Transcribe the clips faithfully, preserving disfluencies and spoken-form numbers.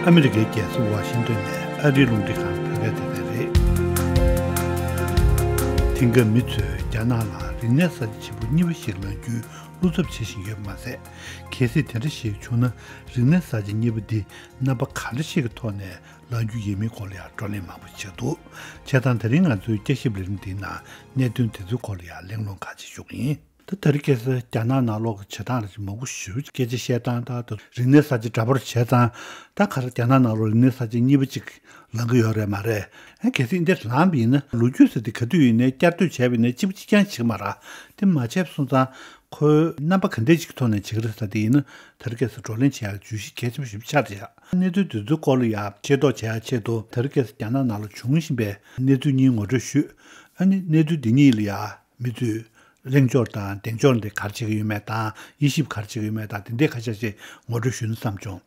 ཨ་མི་རི་ཀའི་རྒྱལ་ས་ཝ་ཤིང་ཏོན་ནས་ཨ་རིའི་རླུང་འཕྲིན་ཁང་བོད་སྐད་སྡེ་ཚན་རེད། དེང་སྐབས་མི་ཚོས་རྒྱ་ནག་ལ་རིག་གནས་གསར་བརྗེ་ཆེན་པོ་གཉིས་པ་ཞིག་ལངས་རྒྱུའི་བློ་འཚབ་བྱེད་བཞིན་ཡོད་པ་མ་ཟད། གལ་སྲིད་དེ་འདྲ་ཞིག་བྱུང་ན། རིག་གནས་གསར་བརྗེ་གཉིས་པ་འདི་རྣམ་པ་ག་འདྲ་ཞིག་གི་ཐོག་ནས་ལངས་རྒྱུ་ཡིན་མིན་སྐོར་ལ་ཡང་བགྲོ་གླེང་མང་པོ་བྱས་འདུག་བྱས་ཙང་དེ་རིང་ང་ཚོའི་དཔྱད་ཞིབ་ལས་རིམ་འདིའི་ནང་གནད་དོན་དེ་ཚོའི་སྐོར་ལ་ཡང་གླེང་སློང་ཁག་ཅིག་ཞུ་གི་ཡིན། ད་དེ་རིང་ཁ་སང་རྒྱ་ནག་ནང་ལོགས་ཀྱི་བྱེད་སྟངས་ལ་ཅིག་མང་པོ་ཞེ་པོ་སྐད་ཆ་བཤད་སྟངས་དང་། ད་རིག་གནས་གསར་བརྗེ་འདྲ་པོ་བྱས་ཙང་། ད་ག་རེ་རྒྱ་ནག་ནང་ལོགས་རིག་གནས་གསར་བརྗེ་གཉིས་པ་ཅིག་ལངས་ཀྱི་ཡོད་རེད་མ་རེད། ཨ་གལ་སྲིད་འདིར་ལངས་པ་ཡིན་ན། ལོ་རྒྱུས་ཟེར་དེ་ག་དུས་ཡིན་ནའི་བསྐྱར་ཟློས་བྱས་པ་ཡིན་ནའི་གཅིག་པ་གཅིག་རྐྱང་ཞིག་མ་རེད། དེ་མ་བྱས་པ་སོང་ཙང་ཁོས་རྣམ་པ་ག་འདྲ་ཞིག་གི་ཐོག་ནས་བྱེད་ཀྱི་རེད་ཟེར་དེ་ཡིན་ན། དེ་རིང་ཁ་སང་བགྲོ་གླེང་བྱེད་ཡག་བརྗོད་གཞི་གལ་ཆེན་པོ་ཞིག་ཆགས་བསྡད་ཡོད། གནས་ཚུལ་དེ་ཚོའི་སྐོར་ལ་ཡང་ཤེས་རྟོགས་བྱེད་ཡག་ཆེད་དུ། དེ་རིང་ཁ་སང་རྒྱ་ནག་ནང་ལ་བྱུང་བཞིན་པའི་གནས་ཚུལ་གཉིས་ངོ་སྤྲོད་ཞུས། ཨ་ནི་གནས་ཚུལ་འདི་གཉིས་ལ་ཡང་མི་ཚོས་གླེང་ཕྱོགས་དང་གདེང་ཕྱོགས་འདི་ག་རེ་བྱེད་ཀྱི་ཡོད་མེད་དང་། དབྱེ་ཞིབ་ག་རེ་བྱེད་ཀྱི་ཡོད་མེད་དང་། དེ་འདྲའི་ཁ་ཤས་ཤིག་ངོ་སྤྲོད་ཞུས་ན་བསམ་བྱུང་།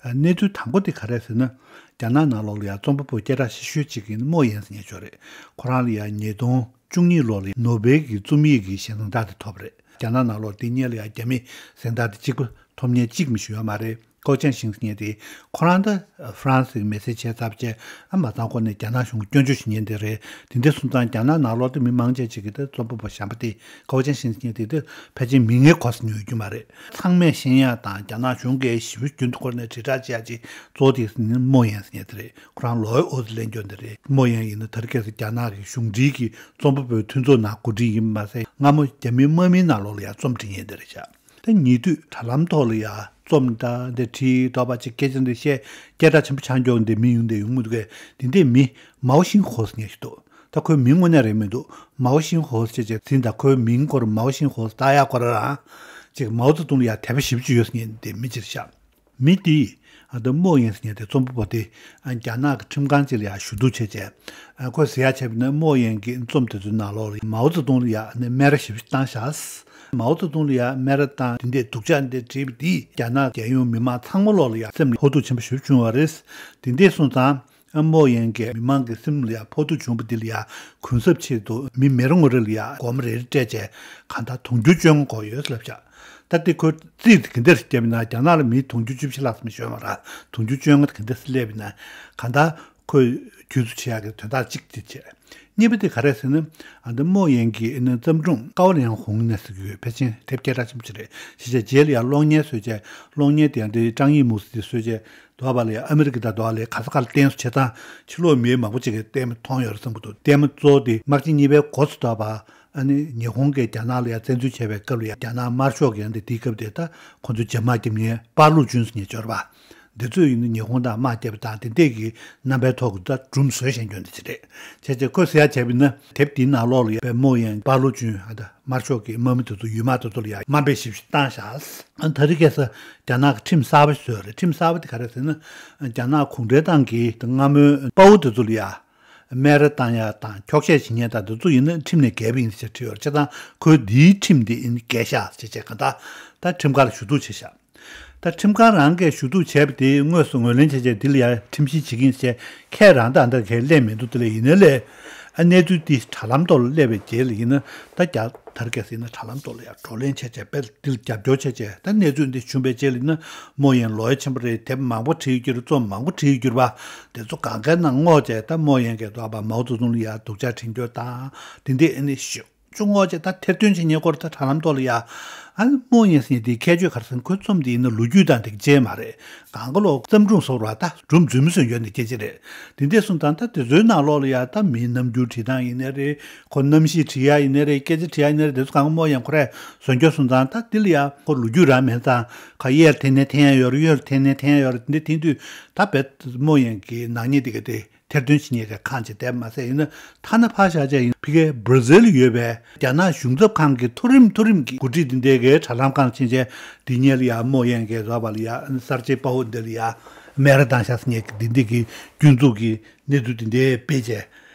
ཨ། གནས་ཚུལ་དང་པོ་དེ་ག་རེ་རེད་ཟེར་ན། རྒྱ་ནག་ནང་ལོགས་ལ་ཡང་རྩོམ་པ་པོ་སྐད་གྲགས་ཆེ་ཤོས་གཅིག་ཡིན་རྨོ་ཡན་ཟེར་མཁན་ཅིག་ཡོད་རེད། ཁོ་རང་ལ་ཡང་ཉིས་སྟོང་བཅུ་གཉིས་ལོ་ལ་ནོ་སྦེལ་གྱི་རྩོམ་ཡིག་གི་ཞལ་འཛོམས་རྟགས་དེ་ཐོབ་པ་རེད། རྒྱ་ནག་ནང་ལོགས་དེ་སྔོན་ལ་ཡང་རྒྱ་མིའི་གཟེངས་རྟགས་དེ་གཅིག་པ་ཐོབ་མཁན་གཅིག་མ་གཏོགས་ཡོད་མ་རེད། ཀའོ་ཅན་ཤིང་ཟེར་མཁན་དེ། ཁོ་རང་ད་ཧྥ་རན་སི་གི་མི་སེར་བྱས་ཚར་བྱས། ཨ་མ་ཚང་ཁོ་ནས་རྒྱ་ནག་གཞུང་གིས་སྐྱོན་བརྗོད་བྱེད་མཁན་དེ་རེད། དེ་འདྲ་སོང་ཙང་རྒྱ་ནག་ནང་ལོགས་དེ་མི་མང་ཆེ་ཅིག་གིས་ད་རྩོམ་པ་པོ་གཞན་པ་དེ། ཀའོ་ཅན་ཤིང་ཟེར་མཁན་དེ་ད་ཕལ་ཆེར་མིང་ངས་གོ་ས་ཡོད་རྒྱུ་མ་རེད། ཚང་མས་ཤེས་ཡག་དང་རྒྱ་ནག་གཞུང་གིས་ཞེ་པོ་རྒྱུན་དུ་ཁོ་ནས་དྲིལ་བསྒྲགས་བྱེད་ཡག་ཅིག་གཙོ་བོ་དེ་ནི་རྨོ་ཡན་ཟེར་མཁན་དེ་རེད། ཁོ་རང་ལོའི་ཨོ་ཙི་གླེང་སྐྱོན་དེ་རེད། རྨོ་ཡན་ཡིན་ན་དེ་རིང་ཁ་སང་རྒྱ་ནག་གི་གཞུང་འབྲེལ་གྱི་རྩོམ་པ་པོའི་མཐུན་ཚོགས་ནང་འགོ་ཁྲིད་ཡིན་པ་མ་ཟད། སྔ་མོ་རྒྱ་མིའི་དམག་མིའི་ནང་ལོགས་ལ་ཡང་རྩོམ་འབྲི་མཁན་དེ་རེད་ཤག་ད་ཉེ་དུས་དྲ་ལམ་ཐོག་ལ་ཡང་རྩོམ་ད་འདི་བྲིས། འདོད་པ་ཅིག་སྐད་ཆ་འདི་བཤད། སྐད་གྲགས་ཆེན་པོ་ཆགས་མགྱོགས་འདི་མི་ཡོང་འདི་ཡོང་མི་འདུག་གས། འདི་འདྲའི་མི་མའོ་ཤིང་ཧོ་ཟེར་མཁན་ཞིག་འདུག་ད་ཁོའི་མིང་དངོས་གནས་རེད་མི་འདུག་མའོ་ཤིང་ཧོ་ཟེར་བྱས་ཟིན། ད་ཁོའི་མིང་སྐོར་མའོ་ཤིང་ཧོ་ཟེར་བཏགས་ཡག་སྐོར་རང་ཅིག་མའོ་ཙེ་ཏུང་ལ་ཡང་དད་པ་ཞེ་པོ་ཅིག་ཡོད་ཟེར་མཁན་འདི་མི་ཅིག་རེད་ཤག་མི་དེས་ཨ་ད་རྨོ་ཡན་ཟེར་མཁན་དེ་རྩོམ་པ་པོ་དེ། ཨ་རྒྱ་ནག་གི་ཁྲིམས་ཁང་ཅིག་ལ་ཡང་ཞུ་གཏུག་བྱས་བྱས། ཨ་ཁོས་ཟེར་ཡག་བྱས་པ་ཡིན་ན། རྨོ་ཡན་གྱི་རྩོམ་དེ་ཚོའི་ནང་ལོགས་ལ་མའོ་ཙེ་ཏུང་ལ་ཡང་སྨད་ར་ཞེ་པོ་བཏང་ཤག་མའོ་ཙེ་ཏུང་ལ་ཡང་སྨད་ར་བཏང་། དེ་འདྲའི་སྡུག་ཅག་འདི་བྲིས་པ་དེས་རྒྱ་ནག་རྒྱལ་ཡོངས་མི་མང་ཚང་མ་ལོགས་ལ་ཡང་སེམས་ལ་ཕོག་ཐུག་ཆེན་པོ་ཞེ་པོ་བྱུང་བ་རེད། དེ་འདྲ་སོང་ཙང་། ཨ་རྨོ་ཡན་གྱི་མི་མང་གི་སེམས་ལ་ཡང་ཕོག་ཐུག་བྱུང་བ་འདི་ལ་ཡང་གུན་གསབ་ཆེད་དུ་མི་མི་རེ་ངོ་རེ་ལ་ཡང་སྒོར་མོ་རེ་རེ་སྤྲད་བྱས། གང་ལྟར་དུང་ཕྱུར་བཅོ་ལྔ་དགོས་ཡོད་ལབ་ཤག་ད་དེ་ཁོས་རྩིས་དེ་ག་འདྲ་ཞིག་བརྒྱབ་ན། རྒྱ་ནག་ལ་མི་དུང་ཕྱུར་བཅུ་བཞི་ལྷག་ཙམ་ཡོད་མ་རེད། དུང་ཕྱུར་བཅོ་ལྔ་དེ་ག་འདྲ་སླེབས་ན། གང་ལྟར་ཁོས་ཁྱོད་ཚོ་བྱེད་ཡག་གི་དོན་དག་གཅིག་དེ་བྱས། གཉིས་པ་དེ་ག་རེ་ཟེར་ན། ཨ་འདི་རྨོ་ཡན་གྱི་ཨ་ནི་བརྩམས་སྒྲུང་ཀའོ་ལིང་ཧུང་ནས་ཟེར་གྱི་ཡོད། ཕལ་ཆེར་དེབ་སྐད་གྲགས་ཆེན་པོ་ཅིག་རེད། བྱས་བྱས་རྗེས་ལ་ཡང་གློག་བརྙན་བཟོས་བྱས། གློག་བརྙན་དེ་ཡང་འདི་ཀྲང་ཡི་མུའུ་ཟེར་དེ་བཟོས་བྱས། འདོད་པ་ལ་ཡང་ཨ་མི་རི་ཀ་དང་འདོད་པ་ལ་ག་ས་ག་ལ་བསྟན་བཟོ་བྱས་ཙང་། ཕྱི་ལོགས་མི་མང་པོ་ཅིག་གིས་ལྟད་མོ་མཐོང་ཡོད་རེད་བསམ་གྱི་འདུག་ལྟད་མོ་གཙོ་བོ་དེ་དམག་ཆེན་གཉིས་པའི་འགོ་ཚུགས་དུས། ཨ་ནི་ཉི་ཧོང་གིས་རྒྱ་ནག་ལ་ཡང་བཙན་འཛུལ་བྱས་པའི་སྐབས་ལ་ཡང་། རྒྱ་ནག་དམར་ཤོག་གིས་ཡང་འདི་དེའི་སྐབས་དེ་ད་ཁོ་ཚོ་འཇབ་དམག་རྒྱབ་མཁན་པར་ལུའུ་ཅུན་ཟེར་མཁན་ཅིག་ཡོད་རེད་པ། འདི་ཚོས་ཡིན་ན་ཉི་ཧོང་དང་དམག་རྒྱབ་པ་དང་། དེ་འདྲས་ཀྱི་རྣམ་པའི་ཐོག་གི་ད་སྒྲུང་བཟོས་བཞག་རྒྱུ་འདི་ཅིག་རེད། བྱས་བྱས་ཁོས་ཟེར་ཡག་བྱས་པ་ཡིན་ན། དེབ་འདིའི་ནང་ལོགས་ལ་ཡང་རྨོ་ཡན་པར་ལུའུ་ཅུན། ཨ་ད་དམར་ཤོག་གི་དམག་མི་དེ་ཚོ་ཡུལ་དམག་དེ་ཚོ་ལ་ཡང་དམའ་འབེབས་ཞེ་པོ་ཞིག་བཏང་ཤག་ཨ་དེ་རིང་ཁ་སང་རྒྱ་ནག་གི་ཁྲིམས་གསར་པ་ཞིག་བཟོས་རེད། ཁྲིམས་གསར་པ་དེ་ག་རེ་ཟེར་ན། རྒྱ་ནག་གུང་ཁྲན་ཏང་གིས་སྔ་མོའི་དཔའ་བོ་དེ་ཚོ་ལ་ཡང་སྨད་ར་བཏང་ཡག་དང་འཁྱོག་བཤད་བྱེད་མཁན་དང་དེ་ཚོ་ཡིན་ན་ཁྲིམས་ནས་འགལ་བ་ཡིན་ཟེར་བྲིས་ཡོད་རེད། བྱས་ཙང་ཁོས་འདིའི་ཁྲིམས་འདི་ཡིན་འགལ་ཤག་ཟེར་བྱས་གང་ལྟར་ད་ཁྲིམས་ཁང་ལ་ཞུ་གཏུག་བྱས་ཤག་ད་ཁྲིམས་ཁང་རང་གིས་ཞུ་གཏུག་བྱས་པ་དེ་དངོས་སུ་ངོས་ལེན་བྱས་བྱས། འདི་ལ་ཡང་ཁྲིམས་ཞིབ་བྱེད་ཀྱི་ཡིན་ཟེར་ཁས་རང་ད་ལྟ་གས་སླེབས་མི་འདུག་དེ་ལས་ཡིན་ནའི་ལས། ཨ་གནས་ཚུལ་འདི་དྲ་ལམ་ཐོག་ལ་སླེབས་པའི་རྗེས་ལ་ཡིན་ན། ད་རྒྱ་དར་གས་ཟེར་ན་དྲ་ལམ་ཐོག་ལ་ཡང་བགྲོ་གླེང་བྱས་བྱས། དཔེ་འདི་ལ་རྒྱབ་སྐྱོར་བྱས་བྱས། ད་གནས་ཚུལ་འདི་བྱུང་བའི་རྗེས་ལ་ཡིན་ན། རྨོ་ཡན་ལོ་ཡ་ཆེན་པོ་རེད། དེབ་མང་པོ་བྲིས་ཡོད་རྒྱུ་རེད། རྩོམ་མང་པོ་བྲིས་ཡོད་རྒྱུ་རེད་པ། དེ་ཚོ་གང་གའི་ནང་བསྔོགས་བྱས། ད་རྨོ་ཡན་གྱིས་འདོད་པ་མའོ་ཙེ་ཏུང་ལ་ཡང་སྡུག་ཅག་བྱེད་རྒྱུ་དང་། དེ་འདྲས་ཨ་ནི་ཞུ། ཅུང་ངོ་ཅེ་ད་ཐེར་འདོན་བྱེད་མཁན་སྐོར་ད་དྲ་ལམ་ཐོག་ལ་ཡ། ཨ་ནི་རྨོ་ཡན་ཟེར་མཁན་དེའི་ཁྱད་ཆོས་ག་རེ་ཟེར་ན། ཁོའི་རྩོམ་དེ་ཡིན་ན་ལོ་རྒྱུས་དང་དེ་གཅིག་མ་རེད། གང་ག་ལོག་བརྩམས་སྒྲུང་བཟོ་བ་ད་སྒྲུང་རྫུན་མ་བཟོ་རྒྱུ་ནི་སྐད་ཆ་རེད། དེ་འདྲས་སོང་ཙང་ད་དེ་ཚོའི་ནང་ལོགས་ལ་ཡ། ད་མིའི་རྣམ་འགྱུར་བྲིས་སྟངས་ཡིན་ནའི་རེད། ཁོ་རྣམ་ཤེས་བྲིས་ཡ་ཡིན་ནའི་རེད། སྐད་ཆ་བྲིས་ཡ་ཡིན་ནའི་རེད། དེ་ཚོ་གང་ག་རྨོ་ཡན་ཁོ་རས་བཟོ་རྒྱུ་སོང་ཙང་། ད་དེ་ལ་ཡ་ཁོ་ལོ་རྒྱུས་རང་མེད་ཙང་། ཁ་གཡས་ལ་འཐེན་ནའི་འཐེན་ཡ་ཡོད་རེད། གཡོན་ལ་འཐེན་ནའི་འཐེན་ཡ་ཡོད་རེད། དེ་འདྲས་འཐེན་དུས་ད་རྦད་རྨོ་ཡན་གྱི་ནག་ཉེས་དེ་ག་དེ། ཐེར་འདོན་བྱེད་མཁན་གྱི་ཁག་ཅིག་བསྡད་མ་ཟད། ཡིན་ན་ཐ་ན་ཕར་བཞག་བྱས། ཡིན་ཕ་གིའི་བྷར་ཛིལ་ལ་ཡོད་པའི་རྒྱ་ནག་གཞུང་ཚབ་ཁང་གི་མཐོ་རིམ་མཐོ་རིམ་གྱི་འགོ་ཁྲིད་འདི་འདྲའི་གི་དྲ་ལམ་ཁང་ཕྱིན་བྱས། འདི་གཉིས་ལ་ཡ་རྨོ་ཡན་གྱིས་རོགས་པ་ལ་ཡ། གསར་བརྗེ་དཔའ་བོ་འདི་ལ་ཡ་སྨད་ར་བཏང་ཤག་ཟེར་མཁན་གྱི་འདི་འདྲའི་གི་སྐྱོན་འཛུགས་ཀྱི་གནས་ཚུལ་འདི་འདྲའི་སྤེལ་བྱས།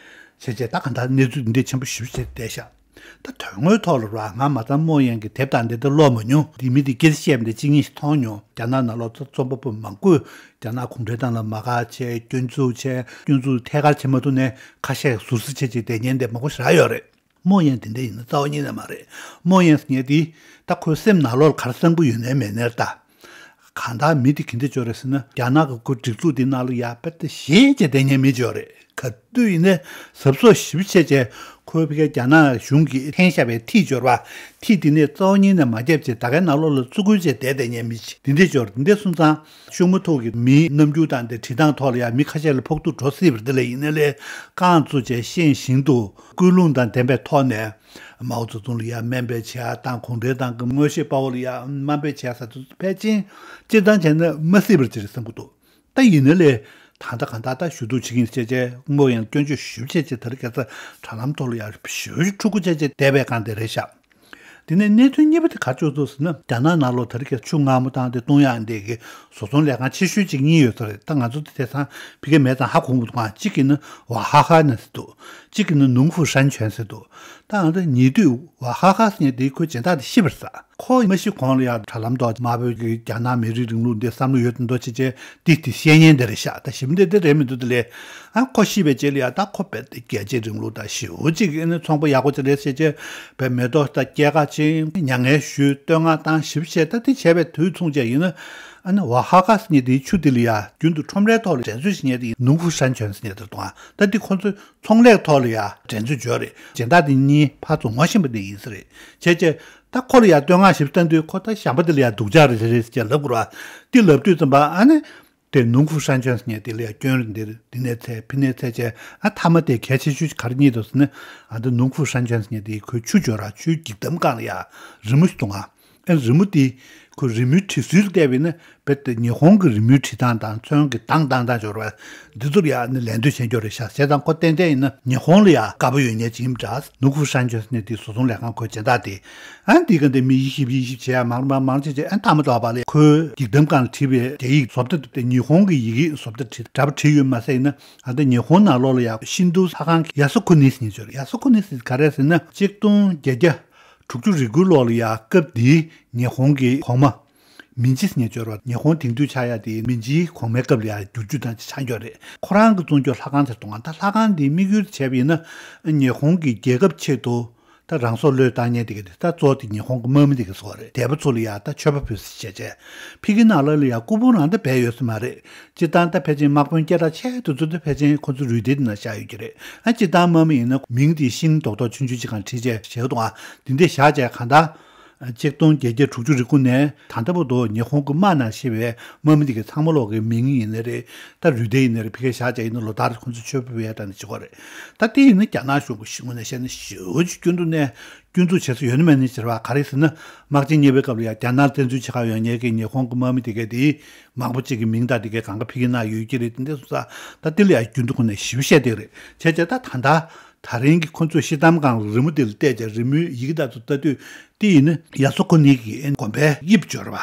བྱས་བྱས་ད་གང་ལྟར་གནས་ཚུལ་འདི་འདྲའི་ཆེན་པོ་ཞེ་པོ་ཅིག་བསྡད་ཤག་ད་དོན་དངོས་ཐོག་ལ་ར། ང་མ་ཚང་རྨོ་ཡན་གྱི་དེབ་དང་འདི་ལྟར་ཀློག་མ་མྱོང་། འདི་མི་འདི་སྐད་ཆ་བཤད་པ་འདི་གཅིག་གཉིས་ཤིག་མཐོང་མྱོང་། རྒྱ་ནག་ནང་ལོགས་རྩོམ་པ་པོ་མང་པོས་རྒྱ་ནག་གུང་ཁྲན་ཏང་ལ་མ་དགའ་བྱས། སྐྱོན་འཛུགས་བྱས། སྐྱོན་འཛུགས་ཐད་ཀར་བྱེད་མ་ཐུབ་ནའི་ཁ་ཤས་ཟུར་ཟ་བྱས་བྱས་བསྡད་མཁན་དེ་མང་པོ་ཞེ་དྲག་ཡོད་རེད། རྨོ་ཡན་དེ་འདྲ་ཡིན་ན་རྩ་བ་ཉིད་ནས་མ་རེད། རྨོ་ཡན་ཟེར་མཁན་དེ་ད་ཁོའི་སེམས་ནང་ལོགས་ལ་ག་རེ་བསམ་གྱི་ཡོད་ནའི་མེད་ནའི་ད། གང་ལྟར་མི་དེ་ག་འདྲ་ཅིག་ཡོད་རེད་ཟེར་ན། རྒྱ་ནག་གི་ཁོ་སྒྲིག་འཛུགས་དེ་ནང་ལ་ཡ་དཔེ་དེ་ཞེད་བྱས་བསྡད་མཁན་མི་ཅིག་ཡོད་རེད། ག་དུས་ཡིན་ནའི་གཟབ་གཟབ་ཞེ་པོ་བྱས་བྱས་ཁོའི་ཕ་གིའི་རྒྱ་ནག་གཞུང་གིས་འཐེན་བཞག་པའི་ཐིག་ཅིག་ཡོད་རེད་པ། ཐིག་དེ་ནས་རྩ་བ་ཉིད་ནས་མ་བརྒྱབ་བྱས་ད་གའི་ནང་ལོགས་ལ་བཙུགས་ཁུལ་བྱས་བསྡད་བསྡད་མཁན་མི་ཅིག་དེ་འདྲ་ཅིག་ཡོད་རེད། དེ་འདྲ་སོང་ཙང་། གཤོག་མ་ཐུག་གི་མིའི་རྣམ་འགྱུར་དང་དེ་བྲིས་སྟངས་ཐོག་ལ་ཡང་མི་ཁ་ཤས་ལ་ཕོག་ཐུག་འགྲོ་སྲིད་པ་རེད། དེ་ལས་ཡིན་ནའི་ལས་རྐང་བཙུགས་བྱས་ཤེས་བཞིན་དུ་ཀུན་སློང་དང་ལྡན་པའི་ཐོག་ནས་མའོ་ཙེ་ཏུང་ལ་ཡང་སྨན་པའི་བྱ་དང་གུང་ཁྲན་ཏང་གི་མངོན་ཤེས་དཔའ་བོ་ལ་ཡང་དམའ་འབེབས་བྱས་ས་དེ་ཚོ་ཕལ་ཆེར་སྤྱིར་བཏང་བྱས་ན་མ་སྲིད་པ་ཅིག་རེད་བསམ་གྱི་འདུག་ད་ཡིན་ནའི་ལས་ད་ལྟ་གང་ལྟར་ད་ཞུ་གཏུག་བྱེད་ཀྱིན་བྱས་བྱས་དངོས་ཡང་སྐྱོན་བརྗོད་ཞེ་པོ་བྱས་བྱས་དེ་རིང་ཁ་སང་དྲ་ལམ་ཐོག་ལ་ཡང་ཞེ་པོ་འཁྲུག་པོ་བྱས་བྱས་བསྡད་པའི་སྒང་དེ་རེད་ཤག་དེ་ནས་གནད་དོན་གཉིས་པ་དེ་ག་རེ་བྱུང་འདུག་ཟེར་ན། རྒྱ་ནག་ནང་ལོགས་དེ་རིང་ཁ་སང་ཆུ་མངར་མོ་བཏང་སྟེ་བཏུང་ཡག་འདི་གི་བཟོ་ཚོང་ལས་ཁང་ཆེ་ཤོས་གཅིག་གཉིས་ཡོད་ས་རེད། ད་ང་ཚོ་དེ་དེང་སང་ཕ་གིར་མེད་ཙང་ཧ་གོ་མི་འདུག་ག་གཅིག་གི་ནི་ཝ་ཧ་ཧ་ན་ཟེར་འདུག་གཅིག་གི་ནི་ནུང་ཧྥུ་ཧྲན་ཆོན་ཟེར་འདུག་ད་ང་ཚོ་ཉེ་དུས་ཝ་ཧ་ཧ་ཟེར་མཁན་དེ་ཁོའི་སྦྱིན་བདག་དེ་ཤི་བར་ས། ཁོ་མ་ཤི་གོང་ལ་ཡང་དྲ་ལམ་ཐོག་དམར་པོའི་གི་རྒྱ་ནག་མི་རིགས་རིང་ལུགས་འདི་བསམ་བློ་ཡོད་དུ་འདུག་བྱས་བྱས་འདི་དེ་བཤད་མཁན་དེ་རེད་ཤག་ད་ཞིབ་འདི་འདི་རེད་མི་འདུག་དེ་ལས་ཨ་ཁོ་ཤི་བའི་རྗེས་ལ་ཡང་ད་ཁོ་རྦད་དེ་རྒྱལ་གཅེས་རིང་ལུགས་དང་ཞེ་པོ་ཅིག་ཨ་ནི་ཚོང་པ་ཡག་པོ་ཅིག་རེད་བྱས་བྱས་རྦད་མེ་ཏོག་དང་སྐྱེད་ཀ་ཅིག་མྱ་ངན་ཞུས་བསྟོད་བསྔགས་བཏང་ཞེ་པོ་བྱས། ད་དེ་བྱས་པའི་དུས་མཚུངས་བྱས་ཡིན་ན་ཨ་ནི་ཝ་ཧ་ཧ་ཟེར་མཁན་དེའི་ཆུ་དེ་ལ་ཡང་རྒྱུན་དུ་ཁྲོམ་རའི་ཐོག་ལ་འགྲན་རྩོད་བྱེད་མཁན་དེ་ནུང་ཧྥུ་ཧྲན་ཆོན་ཟེར་མཁན་དེ་འདུག་ཨ་ད་དེ་ཁོ་ཚོའི་ཚོང་ལས་ཐོག་ལ་ཡང་འགྲན་རྩོད་བྱས་རེད། སྦྱིན་བདག་དེ་གཉིས་ཕར་ཚུར་ངོ་ཤེས་པ་དེ་ཡིན་ས་རེད། བྱས་བྱས་ད་ཁོ་ལ་ཡང་བསྟོད་བསྔགས་ཞིག་བཏང་དུས་ཁོ་ད་བྱམས་པ་དེ་ལ་ཡང་སྡུག་ཅག་རེད་རེད་རེད་ཅེས་ལབ་དགོས་ར། དེ་ལབ་དུས་ཙམ་པ་ཨ་ནི་དེ་ནུང་ཧྥུ་ཧྲན་ཆོན་ཟེར་མཁན་དེ་ལ་ཡང་སྐྱོན་རེད། འདིར་འདི་ནས་ཚད་ཕི་ནས་ཚད་བྱས་ཨ་མཐའ་མ་དེ་གལ་ཆེ་ཤོས་ག་རེ་རྙེད་འདུག་ཟེར་ན། ཨ་ད་ནུང་ཧྥུ་ཧྲན་ཆོན་ཟེར་མཁན་དེ་ཁོའི་ཆུ་འབྱོར་ར་ཆུའི་འགྱིག་དམ་སྒང་ལ་ཡང་རི་མོ་ཞིག་འདུག་ཨ། ཨ་རི་མོ་དེ་ཁོ་རི་མོའི་བྲིས་སྲོལ་བལྟས་པ་ཡིན་ན་རྦད་དེ་ཉི་ཧོང་གི་རི་མོའི་བྲིས་སྟངས་དང་ཚོན་གྱི་དྭངས་དྭངས་དྭངས་འབྱོར་བ་འདི་ཚོར་ཡང་ནི་ལད་ཟློས་བྱེད་འགྱོ་རེད་ཤག་བྱས་ཙང་ཁོ་ཏན་ཏན་ཡིན་ན་ཉི་ཧོང་ལ་ཡང་དགའ་པོ་ཡོད་མཁན་ཅིག་ཡིན་པ་འདྲ། ནུང་ཧྥུ་ཧྲན་ཆོན་ཟེར་མཁན་དེའི་བཟོ་ཚོང་ལས་ཁང་ཁོའི་སྦྱིན་བདག་དེ་ཨ་འདི་ག་འདི་མི་དབྱེ་ཞིབ་དབྱེ་ཞིབ་བྱེད་ཡ་མང་མང་མང་བྱས་བྱས་ཨ་མཐའ་མ་ཐོག་པ་ལས་ཁོའི་འགྱིག་དམ་སྒང་ལ་བྲིས་པའི་རྒྱ་ཡིག་བཟོ་ལྟ་དེ་ཉི་ཧོང་གི་ཡི་གེ་བཟོ་ལྟ་བྲིས་འདྲ་པོ་བྲིས་ཡོད་མ་ཟད་ཡིན་ན། ཨ་ད་ཉི་ཧོང་ནང་ལོགས་ལ་ཡང་ཤིན་ཏུའུ་ལྷ་ཁང་ཡ་སུ་ཁུ་ནི་ཟེར་མཁན་ཅིག་ཡོད་རེད། ཡ་སུ་ཁུ་ནི་ཟེར་ག་རེ་ཟེར་ན་གཅིག་སྟོང་བརྒྱད་བརྒྱ་དྲུག་ཅུ་རེ་དགུའི་ལོ་ལ་ཡང་སྐབས་དེའི་ཉི་ཧོང་གི་གོང་མ་མིན་ཇི་ཟེར་མཁན་ཅིག་ཡོད་རེད། ཉི་ཧོང་དེང་དུས་ཆགས་ཡ་དེ་མིན་ཇིའི་གོང་མའི་སྐབས་ལ་ཡང་བསྒྱུར་བཅོས་བཏང་ཆགས་ཡོད་རེད། ཁོ་རང་གིས་བཙུགས་རྒྱུ་ལྷ་ཁང་དེ་གཏོང་བ། ད་ལྷ་ཁང་དེའི་དམིགས་ཡུལ་བྱས་པ་ཡིན་ན་ཉི་ཧོང་གི་རྒྱལ་ཁབ་ཆེད་དུ་ད་རང་སྲོག་བློས་བཏང་མཁན་དེ་ག་དེ་ད་གཙོ་བོ་དེ་ཉི་ཧོང་གི་དམག་མི་དེ་ག་ཚོ་རེད། དེ་བ་ཚོ་ལ་ཡང་ད་མཆོད་པ་ཕུལ་ཟེར་བྱས་བྱས་ཕ་གི་ནང་ལོགས་ལ་ཡང་སྐུ་ཕུང་རང་ད་སྦས་ཡོད་ས་མ་རེད། སྤྱིར་བཏང་ད་ཕལ་ཆེར་དམག་དཔོན་སྐད་གྲགས་ཆེ་དེ་ཚོ་ད་ཕལ་ཆེར་ཁོ་ཚོ་རུས་སྡེ་དེ་ན་བཞག་ཡོད་ཀྱི་རེད། ཨ་སྤྱིར་བཏང་དམག་མི་ཡིན་ན་མིང་དེ་ཤིང་རྡོག་རྡོག་ཆུང་ཆུང་ཅིག་གང་བྲིས་བྱས་བཞག་འདུག་ཨ་དེ་འདྲས་བཞག་བྱས་གང་ལྟར་གཅིག་སྟོང་བརྒྱད་བརྒྱ་དྲུག་ཅུ་རེ་དགུ་ནས་ད་ལྟ་བར་དུ་ཉི་ཧོང་གི་དམག་ནང་ཤི་བའི་དམག་མི་དེ་གའི་ཚང་མ་ལོག་གི་མིང་ཡིན་ནའི་རེད། ད་རུས་སྡེ་ཡིན་ནའི་རེད། ཕ་གིར་བཞག་བྱས་ཡིན་ན་ལོ་ལྟར་ཁོ་ཚོ་མཆོད་པ་ཕུལ་ཡ་དང་ནི་བྱེད་ཀྱི་རེད། ད་དེ་ཡིན་ན་རྒྱ་ནག་གཞུང་གི་ངོས་ནས་བཤད་ན་ཞེ་པོ་ཅིག་སྐྱོན་འདུག་ནས། སྐྱོན་འཛུགས་བྱེད་ས་ཡོད་ན་མེད་ན་ཟེར་བ་ག་རེ་ཟེར་ན། དམག་ཆེན་གཉིས་པའི་སྐབས་ལ་ཡང་རྒྱ་ནག་བཙན་འཛུལ་བྱེད་ག་ཡོད་མཁན་གྱི་ཉི་ཧོང་གི་དམག་མི་དེ་གས་དེ་མང་པོ་ཅིག་གི་མིང་དང་དེ་གས་གང་ག་ཕ་གི་ན་ཡོད་ཀྱི་རེད། དེ་འདྲ་སོང་ཙང་ད་དེ་ལ་ཡང་རྒྱུན་དུ་ཁོ་ནས་ཞིབ་བཤད་དེ་རེད་བྱས་བྱས་ད་ད་ལྟ་ད་རིང་གི་ཁོ་ཚོས་ཤི་གཏམ་སྒང་ལ་རི་མོ་དེ་ལ་བལྟས་བྱས་རི་མོའི་ཡི་གེ་དག་ཚོ་ལྟ་དུས་དེ་ཡིན་ན་ཡ་སོ་ཁོ་ནི་གི་དགོན་པའི་དབྱིབས་འབྱོར་བ་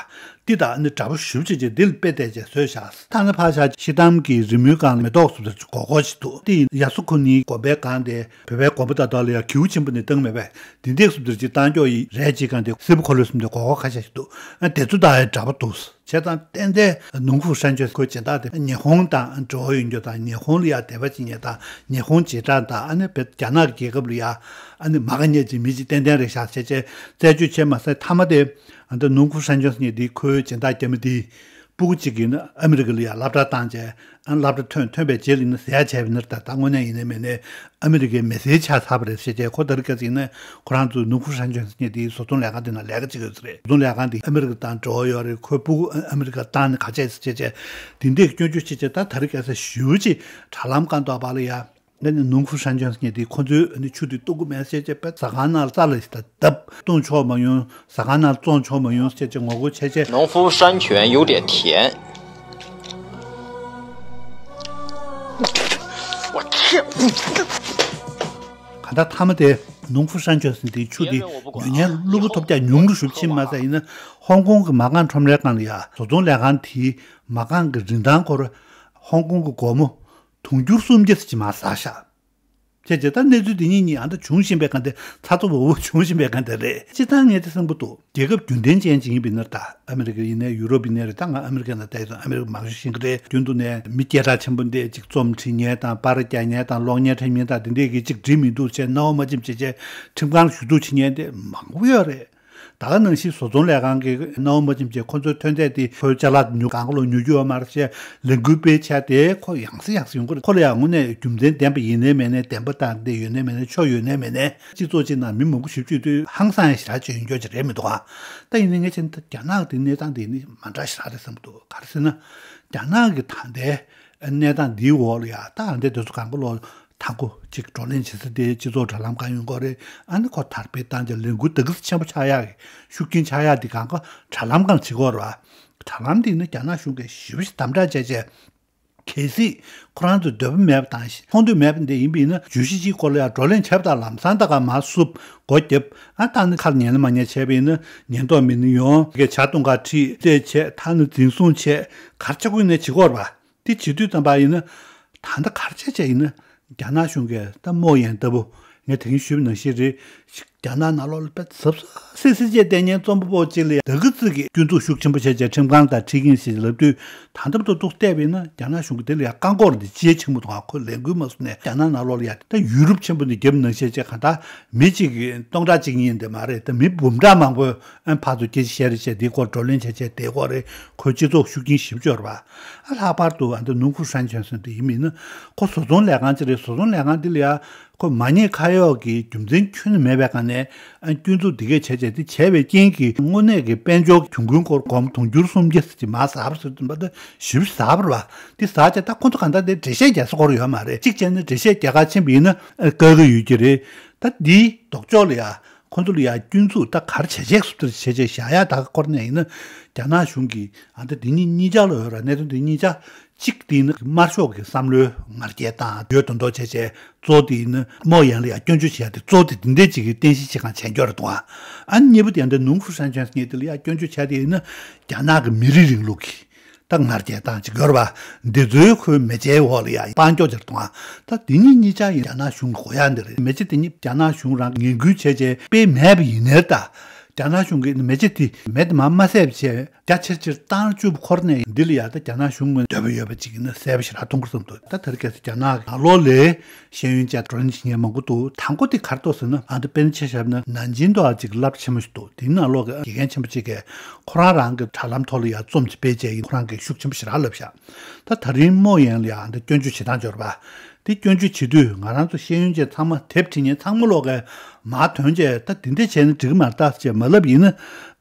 དེ་དག་ནི་འདྲ་པོ་ཞིབ་བྱས་བྱས་དེ་ལ་དཔེ་བལྟས་བྱས་བཟོས་བཞག་ད་ནི་ཕར་བཞག་ཤི་གཏམ་གྱི་རི་མོའི་སྒང་ལ་མེ་ཏོག་སོགས་དེ་ཚོ་སྒོར་སྒོར་ཞིག་འདུག་དེ་ཡིན་ན་ཡ་སོ་ཁོ་ནི་དགོན་པའི་སྒང་དེ་བོད་པའི་དགོན་པ་དག་དག་ལ་ཡང་གིའུ་ཆེན་པོ་ནས་བཏང་མེད་པས། དེ་འདྲས་སུ་འདིར་གྱི་བཏང་ཀྱོག་ཡིན་རས་གཅིག་གང་དེ་སེར་པོ་འཁོར་ལོས་སུ་འདི་གོ་གོ་ཁ་ཤས་ཤིག་འདུག་ཨ་དེ་ཚོ་དག་ཡང་འདྲ་པོ་འདུག་བྱས་ཙང་ཏན་ཏན་ནུང་ཧྥུ་ཧྲན་ཆོས་ཁོའི་སྦྱིན་བདག་དེ་ཉི་ཧོང་དང་འབྲེལ་བ་ཡོད་རྒྱུ་དང་ཉི་ཧོང་ལ་ཡང་དད་པ་བྱེད་མཁན་དང་ཉི་ཧོང་རྗེས་འབྲང་དང་ཨ་ནི་བོད་རྒྱ་ནག་གི་རྒྱལ་ཁབ་ལ་ཡང་ཨ་ནི་མ་དགའ་མཁན་གྱི་མི་གཅིག་ཏན་ཏན་རེད་ཤག་བྱས་བྱས་རྩད་གཅོད་བྱས་མ་ཟད་མཐའ་མ་དེ་ཨ་འདི་ནུང་ཧྥུ་ཧྲན་ཆོས་ཟེར་མཁན་དེ་ཁོའི་སྦྱིན་བདག་རྒྱ་མི་དེ། སྤུ་གུ་གཅིག་གིས་ནི་ཨ་མི་རི་ཀ་ལ་ཡང་སློབ་གྲྭ་བཏང་བྱས་ཨ་སློབ་གྲྭ་ཐོན་ཐོན་པའི་རྗེས་ལ་ནི་ཟས་ཡ་བྱས་པའི་ནི་ད་ད་དངོས་གནས་ཡིན་ནའི་མིན་ནའི་ཨ་མི་རི་ཀའི་མི་སེར་ཆགས་ཚར་བ་རེད་ཟེར་བྱས་ཁོ་ད་རིང་ཁ་སང་ཡིན་ན་ཁོ་རང་ཚོའི་ནུབ་ཁུལ་ཧྲན་ཆོན་ཟེར་མཁན་དེའི་བཟོ་ཚོང་ལས་ཁང་དེ་ནང་ལས་ཀ་བྱེད་ཀྱི་ཡོད་ས་རེད། བཟོ་ཚོང་ལས་ཁང་དེ་ཨ་མི་རི་ཀ་དང་འབྲེལ་བ་ཡོད་རེད། ཁོའི་སྤུ་གུ་ཨ་མི་རི་ཀ་བཏང་ནས་ག་བྱས་ཟེར་བྱས་བྱས་དེ་འདྲའི་སྐྱོན་བརྗོད་བྱས་བྱས་ད་ད་རིང་ཁ་སང་ཞེ་པོ་ཅིག་དྲ་ལམ་སྒང་ཐོག་བར་ལ་ཡ། ང་ནི་ནུབ་ཁུལ་ཧྲན་ཆོན་ཟེར་མཁན་དེ་ཁོ་ཚོས་ནི་ཆུ་དེ་གཏོར་གི་མེད་ཟེར་བྱས་པས་ཟ་ཁང་ནང་ལ་རྩ་ལ་ཞིག་ད་བརྡབ་བཏུང་ཆོག་མ་ཡོང་ཟ་ཁང་ནང་བཙོང་ཆོག་མ་ཡོང་ཟེར་བྱས་ངོ་རྒོལ་བྱས་བྱས། 农夫山泉有点甜。我天！ གང་ལྟར་མཐའ་མ་དེ་ནུབ་ཁུལ་ཧྲན་ཆོན་ཟེར་དེའི་ཆུ་དེ་ཉོ་མཁན་གློ་བུར་ཐོལ་རྒྱག་ཉུང་རུ་ཞེ་པོ་ཕྱིན་མ་ཟད་ཡིན་ན་ཧོང་ཀོང་གི་མ་རྐང་ཁྲོམ་རའི་སྒང་ལ་ཡ་བཟོ་ཚོང་ལས་ཁང་དེའི་མ་རྐང་གི་རིན་ཐང་སྐོར་ཧོང་ཀོང་གི་སྒོར་མོ་དུང་ཕྱུར་སུམ་བརྒྱ་ཙམ་ཅིག་མར་ཟག་ཤག་བྱས་བྱས་ད་གནས་ཚུལ་འདི་གཉིས་གཉིས་ཨ་ད་བྱུང་བཞིན་པའི་སྒང་དེ་ཚ་ཚ་འུར་འུར་བྱུང་བཞིན་པའི་སྒང་དེ་རེད། སྤྱིར་བཏང་ངས་དེ་བསམ་གྱི་འདུག་རྒྱལ་ཁབ་རྒྱུན་ལྡན་ཅན་ཅིག་ཡིན་པའི་ནར་ད་ཨ་མི་རི་ཀ་ཡིན་ནའི་ཡུ་རོབ་ཡིན་ནའི་རེད། ད་ང་ཨ་མི་རི་ཀ་ནང་བསྡད་ཡོད་ཙང་ཨ་མི་རི་ཀ་མང་ཤོས་ཤེས་ཀྱི་རེད། རྒྱུན་དུ་ནས་མི་སྐད་གྲགས་ཆེན་པོ་འདི་ཅིག་རྩོམ་བྲིས་མཁན་དང་པར་རྒྱག་མཁན་དང་གློག་བརྙན་འཁྲབ་མཁན་དང་དེ་འདྲས་ཀྱིས་ཅིག་འགྲིག་མི་འདུག་ཅེས་རྣ་བ་མ་འཇིམ་བྱས་བྱས་ཁྲིམས་ཁང་ལ་ཞུ་གཏུག་བྱེད་མཁན་དེ་མང་པོ་ཡོད་རེད། ད་ག་ནང་བཞིན་བཟོ་ཚོང་ལས་ཁང་གི་གནང་བ་མ་བྱིན་བྱས་ཁོ་ཚོའི་ཐོན་རྫས་དེ་ཁོའི་ཅ་ལག་ཉོ་གང་ག་ལོ་ཉོ་རྒྱུ་ཡོད་མ་རེད་ཅེས་ལས་འགུལ་སྤེལ་བྱས་ཏེ་ཁོ་ཡང་སེ་ཡང་སེ་ཡོང་གི་རེད། ཁོ་ལ་ཡང་དངོས་གནས་རྒྱུ་མཚན་ལྡན་པ་ཡིན་ནའི་མེད་ནའི་བདེན་པ་དང་དེ་ཡོད་ནའི་མེད་ནའི་ཆོ་ཡོད་ནའི་མེད་ནའི་སྤྱི་ཚོགས་གཅིག་ནང་མི་མང་པོ་ཞེ་པོ་ཅིག་དུས་ཧང་སང་ཡ་ཞེ་དྲག་ཅིག་ཡོང་རྒྱུ་ཅིག་རེད་མི་འདུག་ཨ། ད་ཡིན་ནའི་ངས་བྱས་ན་ད་རྒྱ་ནག་གི་དེ་གནས་སྟངས་དེ་ནི་མ་འདྲ་ཞེ་དྲག་རེད་བསམ་གྱི་འདུག་ག་རེ་ཟེར་ན། རྒྱ་ནག་གི་ད་ལྟའི་གནས་སྟངས་འདིའི་འོག་ལ་ཡ་ད་ཨ་འདྲས་དེ་ཚོ་གང་ག་ལོ་ཐང་གོ་གཅིག་བགྲོ་གླེང་བྱེད་ས་དེ་སྤྱི་ཚོགས་དྲ་ལམ་གང་ཡོང་གི་རེད། ཨ་ནི་ཁོ་དར་སྤེལ་བཏང་རྗེས་ལས་འགུལ་དེ་ག་ཚོད་ཆེན་པོ་ཆགས་ཡག་གི་ཤུགས་རྐྱེན་ཆགས་ཡག་དེ་གང་ག་དྲ་ལམ་གང་བྱེད་ཀྱི་ཡོད་རེད་བ། དྲ་ལམ་དེ་ནི་རྒྱ་ནག་གཞུང་གིས་ཞེ་པོ་ཞིག་དམ་དྲག་བྱས་བྱས། གལ་སྲིད་ཁོ་རང་ཚོའི་འདོད་པ་མེད་པ་དང་མཐོང་འདོད་མེད་པ་འདི་ཡིན་པས་ན་བརྗོད་གཞི་གཅིག་སྐོར་ལ་ཡང་བགྲོ་གླེང་བྱས་པ་དང་ལམ་སང་ད་ག་མར་བསུབ་སྒོ་བརྒྱབ། ཨ་ད་ནི་ཁ་ཉན་ལ་མ་ཉན་བྱས་པས་ན་ཉན་མདོག་མེད་ནི་ཡོང་གི་ཇ་འཐུང་ག་ཁྲིད་རྩད་བྱས་ད་ནི་འཛིན་བཟུང་བྱས་གར་ཆག་ཀུན་ནས་བྱེད་ཀྱི་ཡོད་རེད་བ། དེ་བྱེད་དུས་ཙམ་པ་ཡིན་ན། ད་ལྟ་གར་བྱས་བྱས་ཡིན་ན། རྒྱ་ནག་གཞུང་གིས་ད་རྨོ་ཡན་ལྟ་བུ། ངས་དེ་རིང་ཞུས་པ་ནང་བཞིན་རེད། རྒྱ་ནག་ནང་ལོགས་ལ་དཔེ་གཟབ་གཟབ་སིལ་སིལ་བྱས་བསྡད་མཁན་རྩོམ་པ་པོ་གཅིག་ལ་ཡང་ད་གི་ཙི་གི་སྐྱོན་འཛུགས་ཤུགས་ཆེན་པོ་བྱས་བྱས་ཁྲིམས་ཁང་དང་ཁྲིད་ཀྱིན་ཞེས་ལབ་དུས་ད་ལྟ་ཏོག་ཏོག་བལྟས་པ་ཡིན་ན་རྒྱ་ནག་གཞུང་གིས་དེ་ལ་ཡང་བཀག་འགོག་དེ་ཅི་ཆེན་པོ་འདུག་ཨ། ཁོས་ལས་འགུལ་མ་བཟོ་ནས་རྒྱ་ནག་ནང་ལོགས་ལ་ཡང་ད་ཡུལ་རུབ་ཆེན་པོ་འདི་བརྒྱབ་ནང་བཞིན་བྱས་གང་ལྟར་མི་གཅིག་གི་སྟོང་ཕྲག་གཅིག་གཉིས་འདི་མ་རེད། ད་མི་འབུམ་ཕྲག་མང་པོས་ཨ་ཕར་ཚུར་སྐད་ཆ་བཤད་རེས་བྱས་དེའི་སྐོར་བགྲོ་གླེང་བྱས་བྱས་དེའི་སྐོར་རེད། ཁོས་སྤྱི་ཚོགས་ཤུགས་རྐྱེན་ཞེ་པོ་ཅིག་ཡོད་རེད་པ། ཨ་ལྷག་པར་དུ་ཨ་འདི་ནུང་ཧྥུ་ཧྲན་ཅོན་སོན་དེ་ཡིན་མིན་ན་ཁོ་བཟོ་ཚོང་ལས་ཁང་ཅིག་རེད། བཟོ་ཚོང་ལས་ཁང་འདི་ལ་ཡ་ཁོ་མ་ཉེས་ཁ་གཡོགས་ཀྱི་རྒྱུ་མཚན་ཁྱོན་ནས་མེད་པའི་སྒང་ནས་ཨ་སྐྱོན་འཛུགས་འདི་གས་བྱས་བྱས་དེ་བྱས་པའི་རྐྱེན་གྱིས་དངོས་གནས་ཀྱི་དཔལ་འབྱོར་གྱོང་གུན་སྐོར་སྒོར་མོ་དུང་ཕྱུར་སུམ་བརྒྱ་ཟེར་གྱི་མར་ཟགས་པ་ཟེར་དུས་པ་དེ་ཞེ་པོ་ཟགས་པ་རེད་པ། དེ་ཟགས་བྱས་ད་ཁོ་ཚོ་གང་ལྟར་དེ་འགྲེལ་བཤད་རྒྱག་ས་སྐོར་ཡོད་མ་རེད། གཅིག་བྱས་ན་འགྲེལ་བཤད་རྒྱག་ག་ཕྱིན་པ་ཡིན་ན་ཨ་བཀག་གི་ཡོད་ཀྱི་རེད། ད་འདིའི་ལྡོག་ཕྱོགས་ལ་ཡ། ཁོ་ཚོ་ལ་ཡ་སྐྱོན་འཛུགས་ད་གར་བྱས་བྱས་སུ་དེར་བྱས་བྱས་བཞག་ཡ་ད་ག་སྐོར་ནས་ཡིན་ན་རྒྱ་ནག་གཞུང་གིས་ཨ་ད་འདི་གཉིས་གཉིས་ཆ་ལ་ཡོད་ར་གནད་དོན་འདི་གཉིས་ཆ་གཅིག་དེ་ཡིན་ན་དམར་ཤོག་གི་བསམ་བློའི་ངར་སྐྱེད་དང་ཡོད་དོན་དོ་བྱས་བྱས་གཙོ་བོ་དེ་ཡིན་ན་རྨོ་ཡན་ལ་ཡ་སྐྱོན་བརྗོད་བྱས་ཏེ་གཙོ་བོ་དེ་འདི་འདྲས་ཅིག་གི་རྟེན་གཞི་བྱེད་གང་བྱས་འགྱོ་ར་འདུག་ཨ། ཨ་གཉིས་པོ་དེ་ཡང་འདི་ནུང་ཧྥུ་ཧྲན་ཅོན་ཟེར་མཁན་དེ་ལ་ཡ་སྐྱོན་བརྗོད་བྱས་ཏེ་ཡིན་ན་རྒྱ་ནག་གི་མི་རིགས་རིང་ལུགས་ཀྱི། ད་ངར་རྒྱལ་བཏང་ཅིག་ཡོད་རེད་པ། འདི་ཚོའི་ཁོའི་མེ་ལྕེའི་འོག་ལ་ཡ་སྤང་ཀྱོག་ཅིག་གཏོང་ཨ། ད་འདི་གཉིས་གཉིས་ཆ་ཡིན་རྒྱ་ནག་གཞུང་གི་གོ་ཡག་འདི་རེད། མེ་ལྕེ་དེ་གཉིས་རྒྱ་ནག་གཞུང་རང་ངན་སྐུལ་བྱས་བྱས་སྤེལ་མེད་པ་ཡིན་ནའི་ད། རྒྱ་ནག་གཞུང་གིས་མེ་ལྕེ་དེ་མེ་དེ་མར་མ་བསད་པ་བྱས་རྒྱ་ཆེར་ཆེར་བཏང་བཅུག་པ་ཁོ་ར་ནས་འདི་ལ་ཡ་ད་རྒྱ་ནག་གཞུང་ངོས་འདོད་པ་ཡོད་པ་ཅིག་ཡིན་ན་གསལ་པོ་ཞེ་དྲག་མཐོང་གི་བསམ་འདུག་ད་དེ་རིང་ཁ་སང་རྒྱ་ནག་གི་ནང་ལོགས་ལ་ཤེས་ཡོན་ཅན་བགྲོ་གླེང་བྱེད་མཁན་མང་པོ་འདུག་དང་པོ་དེ་ག་རེ་འདུག་ཟེར་ན་ཨ་ད་དཔེར་ན་ཆ་བཞག་ན་ནན་ཅིང་དུ་ཨ་ཅིག་སློབ་གྲྭ་ཆེན་མོ་ཞིག་འདུག་དེའི་ནང་ལོགས་ཀྱི་དགེ་རྒན་ཆེན་པོ་གཅིག་གིས་ཁོ་རང་རང་གི་དྲ་ལམ་ཐོག་ལ་ཡང་རྩོམ་ཅིག་སྤེལ་བྱས་ཡིན། ཁོ་རང་གིས་ཤུགས་ཆེན་པོ་ཞེ་དྲག་ལབ་ཤག་ད་ད་རིང་རྨོ་ཡན་ལ་ཡང་འདི་སྐྱོན་བརྗོད་བྱེད་སྟངས་འབྱོར་བ། འདི་སྐྱོན་བརྗོད་བྱེད་དུས་ང་རང་ཚོ་ཤེས་ཡོན་ཅན་ཚང་མ་དེབ་ཁྲིད་མཁན་ཚང་མ་ལོག་གིས་མར་ཐོན་བྱས་ད་འདི་འདྲས་བྱས་ན་འགྲིག་གི་མ་རེད་ད་ཅེས་མ་ལབ་ཡིན་ན་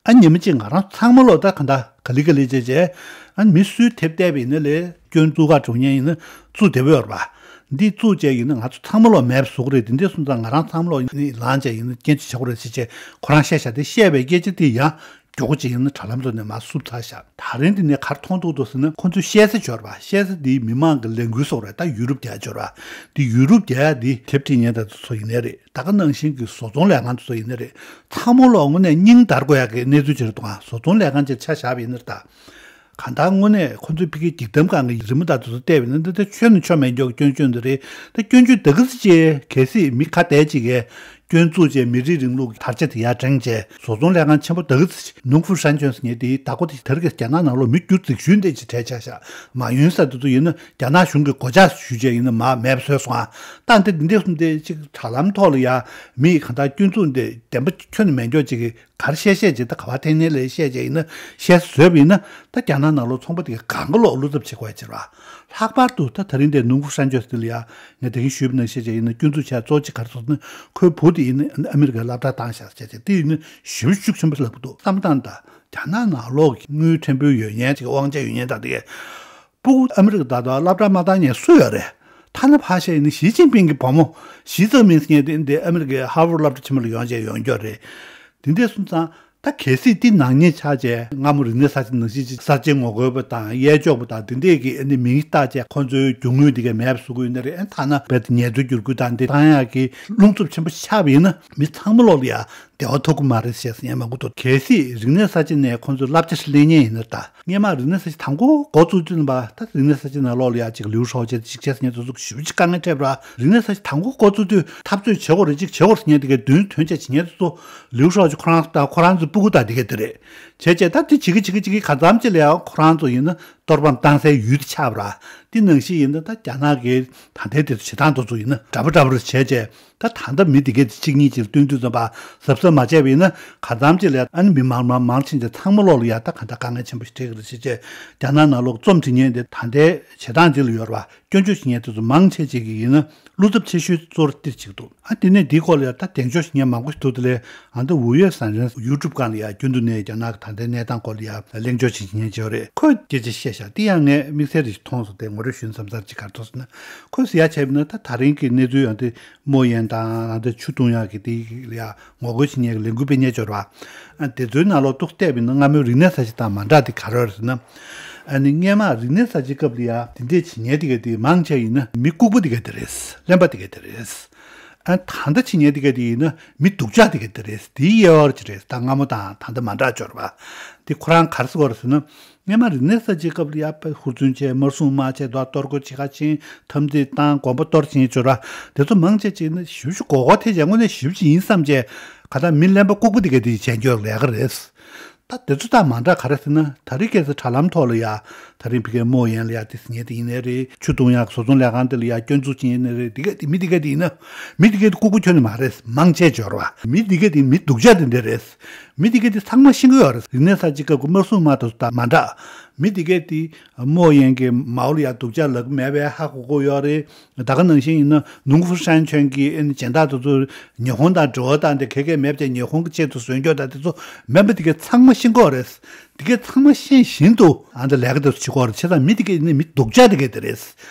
ཨ་ཉི་མ་གཅིག་ང་རང་ཚང་མ་ལོག་ད་ག་འདྲ་ག་ལེ་ག་ལེ་བྱས་བྱས་ཨ་མི་སུའི་དེབ་བལྟས་པ་ཡིན་ན་ལས་སྐྱོན་བཙུགས་ག་འགྲོ་མཁན་ཡིན་ན་བཙུགས་བསྡད་པ་ཡོད་རེད་པ། འདི་བཙུགས་བྱས་ཡིན་ན་ང་ཚོ་ཚང་མ་ལོག་མེད་པ་བཟོ་གི་རེད། འདི་འདྲས་སོང་ཙང་ང་རང་ཚང་མ་ལོག་ནི་ལངས་བྱས་ཡིན་ན་སྐྱོན་བརྗོད་བྱེད་དགོས་རེད་ཟེར་བྱས་ཁོ་རང་བཤད་ཤག་དེ་བཤད་པའི་སྐད་ཆ་དེ་ཡང་མགྱོགས་པོ་ཅིག་ཡིན་ན་དྲ་ལམ་ཐོག་ནས་མར་བསུབ་ཚར་ཤག་ད་རིང་འདི་ནས་ག་རེ་མཐོང་ཐུབ་འདུག་ཟེར་ན་ཁོ་ཚོས་བཤད་ས་འབྱོར་བ་བཤད་ས་འདི་མི་མང་གི་ལས་འགུལ་སོགས་རེད། ད་ཡུ་རུབ་རྒྱལ་འབྱོར་བ་འདི་ཡུ་རུབ་རྒྱལ་འདི་དེབ་ཁྲིད་མཁན་དང་དེ་ཚོ་ཡིན་ནའི་རེད། ད་ག་ནང་བཞིན་གྱི་བཟོ་ཚོང་ལས་ཁང་དེ་ཚོ་ཡིན་ནའི་རེད། ཚང་མ་ལོག་དངོས་གནས་སྙིང་འདར་དགོས་ཡག་གི་གནས་ཚུལ་ཅིག་རེད་འདུག་ཨ། བཟོ་ཚོང་ལས་ཁང་ཅིག་ཆ་བཞག་པ་ཡིན་ན་ད། གང་ལྟར་དངོས་གནས་ཁོ་ཚོའི་ཕ་གིའི་འགྱིག་དམ་སྒང་གི་རི་མོ་དང་དེ་ཚོ་བལྟས་པ་ཡིན་ན་འདི་ད་ཆོས་ནི་ཆོས་མེད་མགྱོགས་སྐྱོན་བརྗོད་འདི་རེད། ད་སྐྱོན་བརྗོད་ད་ག་ཚོད་ཅིག་གལ་སྲིད་མི་ཁ་བརྡ་ཅིག་གིས། སྐྱོན་བཙུགས་བྱས་མི་རིགས་རིང་ལུགས་དར་ཆ་དེ་ཡར་བསྒྲེངས་བྱས་བཟོ་ཚོང་ལས་ཁང་ཆེན་པོ་དེ་ག་ཚོད་ནུང་ཧྥུ་ཧྲན་ཅོན་ཟེར་མཁན་དེའི་བདག་པོ་དེ་དེ་རིང་ཁ་སང་རྒྱ་ནག་ནང་ལོགས་མི་སྒྱུ་རྩལ་ཞུས་འདི་ཅིག་བྲལ་ཆགས་ཤག་མ་ཡུན་ས་དེ་ཚོ་ཡིན་ན་རྒྱ་ནག་གཞུང་གི་སྒོ་ལྕགས་ཞུས་བྱས་ཡིན་ན་མར་མེད་པ་བཟོས་སོང་ཨ། ད་འདི་འདི་འདྲས་གསུངས་ཏེ་ཅིག་དྲ་ལམ་ཐོག་ལ་ཡ་མི་གང་ལྟར་སྐྱོན་བཙུགས་འདི་བདེན་པ་ཁྱོན་ནས་མེད་མགྱོགས་ཅིག་གི་གར་བཤད་བཤད་ཅིག་ད་ག་བ་འཐེན་ནས་ལས་བཤད་བྱས་ཡིན་ན་བཤད་བཟོས་པ་ཡིན་ན་ད་རྒྱ་ནག་ནང་ལོགས་ཚོང་པ་དེ་ག་གང་ག་ལོག་བློ་འཚབ་བྱེད་དགོས་ཡ་ཅིག་རེད་བ། ལྷག་པར་དུ་ད་ད་རིང་འདིར་ནུང་ཧྥུ་ཧྲན་ཅོས་དེ་ལ་ཡ། ངས་དེ་གིན་ཞུས་པ་ནང་བཞིན་བྱས་ཡིན་ན་སྐྱོན་འཛུགས་བྱས་གཙོ་ཆེ་ག་རེ་ཟེར་ན་ཁོའི་བུ་དེ་ཡིན་ན་ཨ་མི་རི་ཀའི་སློབ་གྲྭར་བཏང་བཞག་བྱས་བྱས་དེ་ཡིན་ན་ཞེ་པོ་ཤུགས་ཆེན་པོ་ལབ་ཀྱི་འདུག་བསམ་བློ་བཏང་དང་རྒྱ་ནག་ནང་ལོགས་ཀྱི་དངུལ་ཕྲན་བུ་ཡོད་མཁན་ཅིག་དབང་ཆ་ཡོད་མཁན་དང་དེ་གས་སྤུ་གུ་ཨ་མི་རི་ཀ་ད་ལྟ་སློབ་གྲྭར་མ་བཏང་མཁན་སུ་ཡོད་རེད། ཐ་ན་ཕར་བཤད་ཡིན་ན་ཞི་ཅིན་ཕིང་གི་བུ་མོ་ཞི་ཙེ་མིན་ཟེར་མཁན་དེ་འདི་ཨ་མི་རི་ཀའི་ཧར་ཝར་སློབ་གྲྭ་ཆེན་མོ་ལ་ཡོང་བྱས་ཡོང་རྒྱུ་རེད། དེ་འདྲས་སོང་ཙང་། ད་གལ་སྲིད་དེ་ནག་ཉེས་ཆགས་རྗེས་སྔ་མོ་རིག་གནས་གསར་བརྗེ་ནང་བཞིན་ཅིག་གསར་བརྗེ་ངོ་རྒོལ་པ་དང་གཡས་འཇོག་པ་དང་དེ་འདྲས་ཀྱི་ཨ་ནི་མིང་བཏགས་བྱས་ཁོང་ཚོའི་རྒྱུ་དངོས་འདི་གས་མེད་པ་བཟོ་གི་ཡོད་ནི་རེད། ཨ་ཐ་ན་རྦད་དེ་ངལ་རྩོལ་བསྒྱུར་བཀོད་དང་འདི་བཏང་ཡག་གི་རླུང་འཚུབ་ཆེན་པོ་ཆགས་པ་ཡིན་ན་མི་ཚང་མ་ལོག་ལ་ཡ་བདེ་བ་ཐོབ་ཀྱི་མ་རེད་ཞེས་ཟེར་མཁན་མང་པོ་འདུག་གལ་སྲིད་རིག་གནས་གསར་བརྗེ་ནས་ཁོང་ཚོས་བསླབ་བྱ་ཞིག་ལེན་མཁན་ཡིན་ན་ད། སྔོན་མ་རིག་གནས་གསར་བརྗེ་དང་པོ་འགོ་བཙུགས་དུས་ཙམ་པ་ད་རིག་གནས་གསར་བརྗེ་ནང་ལོགས་ལ་ཡ་ཅིག་ལིའུ་ཧྲའོ་ཅེ་ཅིག་ཅེས་ཟེར་མཁན་དེ་ཚོ་ཞེ་པོ་ཅིག་དཀའ་ངལ་འཕྲད་པ་རེད། རིག་གནས་གསར་བརྗེ་དང་པོ་འགོ་བཙུགས་དུས་འཐབ་རྩོད་བྱེད་དགོས་རེད་ཅིག་བྱེད་དགོས་རེད་ཟེར་མཁན་དེ་གའི་མདུན་ཐོན་བྱས་བྱེད་མཁན་དེ་ཚོ་ལིའུ་ཧྲའོ་ཅེ་ཁོ་རང་དང་ཁོ་རང་ཚོའི་སྤུ་གུ་དང་དེ་གའི་དེ་རེད། བྱས་བྱས་ད་དེ་བྱེད་ཀྱི་བྱེད་ཀྱི་བྱེད་ཀྱི་གང་འཚམ་ཅིག་ལ་ཡང་ཁོ་རང་ཚོ་ཡིན་ན་གཏོར་ཕམ་བཏང་སའི་ཡུལ་དེ་ཆགས་པ་རེད། དེ་ནང་བཞིན་ཡིན་ན་ད་རྒྱ་ནག་གི་ད་ལྟའི་དེ་ཚོ་བྱེད་སྟངས་དེ་ཚོ་ཡིན་ན་འདྲ་པོ་འདྲ་པོ་རེད་བྱས་བྱས་ད་ད་ལྟ་མི་དེ་གའི་དེ་གཅིག་གཉིས་ཅིག་ལ་སྟོན་དུས་ཙམ་པ་གཟབ་གཟབ། མ་བྱས་པ་ཡིན་ན་གང་འཚམ་ཅིག་ལ་ཨ་ནི་མི་མང་མང་མང་ཕྱིན་ཏེ་ཚང་མ་ལོག་ལ་ཡ་ད་གང་ལྟར་དཀའ་ངལ་ཆེན་པོ་ཞིག་འཕྲད་ཀྱི་རེད་ཟེར་བྱས། རྒྱ་ནག་ནང་ལོག་རྩོམ་འབྲི་མཁན་དེ་ད་ལྟའི་བྱེད་སྟངས་འདི་ལ་ཡོད་རེད་བ། སྐྱོན་བརྗོད་བྱེད་མཁན་དེ་ཚོ་མང་ཆེ་ཅིག་གིས་ཡིན་ན་བློ་འཚབ་ཆེ་ཤོས་གཙོ་བོ་དེ་ཅིག་འདུག་ཨ་དེ་ནས་འདིའི་སྐོར་ལ་ཡ་ད་གདེང་འཇོག་བྱེད་མཁན་མང་པོ་ཞིག་འདུག་དེ་ལས་ཨ་ད་ཝུའུ་ཡོད་ཟན་རན་ཡུ་ཊུབ་སྒང་ལ་ཡ་རྒྱུན་དུ་ནས་རྒྱ་ནག་གི་ད་ལྟའི་གནས་སྟངས་སྐོར་ལ་ཡ་གླེང་བརྗོད་བྱེད་མཁན་ཅིག་ཡོད་རེད། ཁོས་སྐད་ཆ་བཤད་ཤག་དེ་ཡང་ངས་དམིགས་བསལ་རེ་ཞིག་མཐོང་སོང་། དེ་ངོ་སྤྲོད་ཞུ་མཚམས་ཚར་ཅིག་ག་རེ་ཐོག་ཟེར་ན། ཁོས་ཟེར་ཡ་བྱས་པ་ན་ད་ད་རིང་གི་གནས་ཚུལ་ཡང་དེ་སྨོ་ཡན་དང་ཨ་ད་ཆུ་བཏུང་ཡག་གི་དེ་ལ་ཡ་ངོ་རྒོལ་བྱེད་མཁན་གྱི་ལས་འགུལ་སྤེལ་མཁན་ཅིག་ཡོད་རེད་བ། ཨ་དེ་ཚོའི་ནང་ལོགས་ཏོག་ཙམ་བལྟས་པ་ཡིན་ན་སྔ་མོའི་རིག་གནས་གསར་བརྗེ་དང་མ་འདྲ་དེ་ག་རེ་རེད་ཟེར་ན། ཨ་ནི་སྔོན་མ་རིག་གནས་གསར་བརྗེ་སྐབས་ལ་ཡ་དེ་འདྲས་བྱེད་མཁན་དེ་ག་དེ་མང་ཆེ་ཡིན་ན་མི་ལྐུགས་པ་དེ་ག་དེ་རེད། གླེན་པ་དེ་ག་དེ་རེད། ཨ་ད་ལྟ་བྱེད་མཁན་དེ་ག་དེ་ཡིན་ན་མི་སྡུག་ཅག་དེ་ག་དེ་རེད། དེའི་དབྱེ་བ་ཅིག་རེད། ད་སྔ་མོ་དང་ད་ལྟ་མ་འདྲ་ཅིག་ཡོད་རེད་བ། དེ་ཁོ་རང་ག་རེ་ཟེར་གྱི་ཡོད་རེད་ཟེར་ན། སྔོན་མ་རིག་གནས་གསར་བརྗེའི་སྐབས་ལ་ཡ་དཔེ་ཧུར་བརྩོན་བྱས། དམར་སྲུང་དམག་བྱས། ད་གཏོར་རྒོལ་བྱེད་ག་ཕྱིན། འཐབ་འཛིང་བཏང་། གོམ་པ་གཏོར་བྱེད་མཁན་ཅིག་ཡོད་རེད་བ། དེ་ཚོ་མང་ཆེ་ཅིག་ནི་ཞེ་པོ་ཅིག་མགོ་སྐོར་ཐེབས་བྱས་དངོས་གནས་ཞེ་པོ་ཅིག་ཡིན་བསམ་བྱས། ག་ད་མི་གླེན་པ་ལྐུགས་པ་དེ་ག་དེ་བྱས་འགྱོ་ལས་ཀ་རེད། ད་དེ་ཚོ་ད་མ་འདྲ་ག་རེ་ཟེར་ན། ད་རེས་ཁ་སང་དྲ་ལམ་ཐོག་ལ་ཡ་ད་རིང་ཕ་གིའི་སྨོ་ཡན་ལ་ཡ་དེ་ཟེར་མཁན་དེ་ཡིན་ནའི་རེད། ཆུ་བཏུང་ཡག་བཟོ་ཚོང་ལས་ཁང་དེ་ལ་ཡ་སྐྱོན་འཛུགས་བྱེད་མཁན་ཡིན་ནའི་རེད། དེ་ག་དེ་མི་དེ་ག་དེ་ཡིན་ན་མི་དེ་ག་དེ་ལྐུགས་པ་ཁྱོན་ནས་མ་རེད། མང་ཆེ་ཅིག་ཡོད་རེད་བ། མི་དེ་ག་དེ་མི་སྡུག་ཅག་དེ་འདྲ་རེད། མི་དེ་ག་དེ་ཚང་མ་ཤེས་ཀྱི་ཡོད་རེད། རིག་གནས་གསར་བརྗེའི་སྐབས་ཀྱི་དམར་སྲུང་དམག་དེ་ཚོ་དང་མ་འདྲ། མི་དེ་ག་དེ་སྨོ་ཡན་གྱི་མའོ་ལ་ཡ་སྡུག་ཅག་ལབ་ཀྱི་མེད་པས་ཧ་གོ་གི་ཡོད་རེད། ད་ག་ནང་བཞིན་ཡིན་ན་ནུང་ཧྥུ་ཧྲན་ཆོན་གྱི་ཨ་ནི་སྦྱིན་བདག་དེ་ཚོ་ཉི་ཧོང་དང་འབྲེལ་བ་བཏང་སྟེ་ག་གས་མེད་པ་བྱས་ཉི་ཧོང་གི་ཆེད་དུ་བཟོས་འགྱོ་དང་དེ་ཚོ་མིན་པ་དེ་ག་ཚང་མ་ཤེས་ཀྱི་ཡོད་རེད། དེ་ག་ཚང་མ་ཤེས་བཞིན་དུ་ཨ་འདྲ་ལས་ཀ་དེ་ཚོ་བྱེད་ཀྱི་ཡོད་རེད། བྱས་ཙང་མི་དེ་ག་ནི་མི་སྡུག་ཅག་དེ་ག་དེ་རེད།